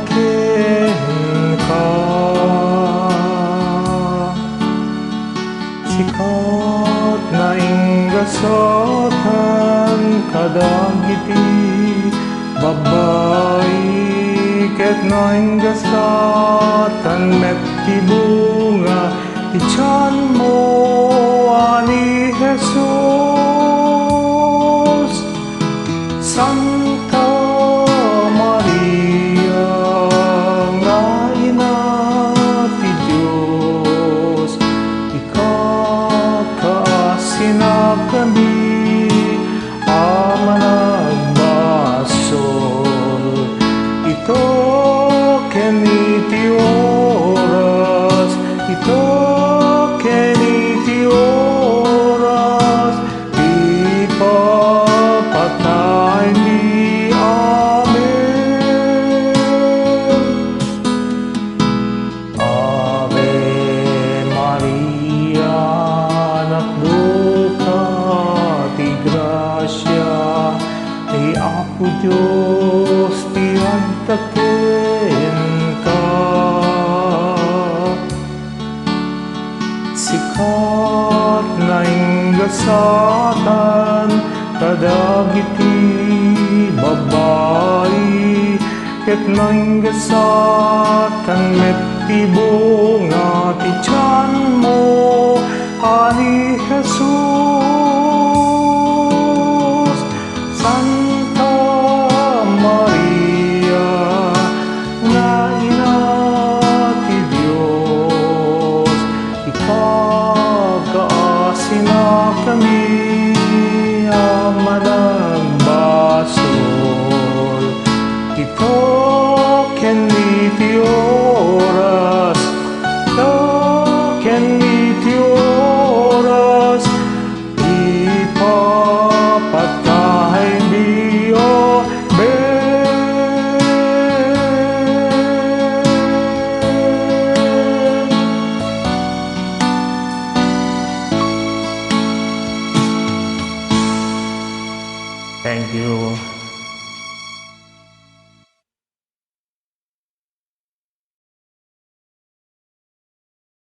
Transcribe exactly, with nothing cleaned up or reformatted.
kenka. Sika ti naingasatan kadagiti babbai, ket naingasatan met ti bunga ti tianmo a ni Jesus. Santa Maria nga Ina ti Dios, ikakaasinakami a managbasol. Ita ken iti oras, ita ken iti oras ti ipapataymi. Amen. Ave Maria, napnoka ti grasia, ni Apo Dios ti adda kenka. Sika ti naingasatan kadagiti babbai, ket naingasatan met ti bunga ti tianmo a ni Jesus.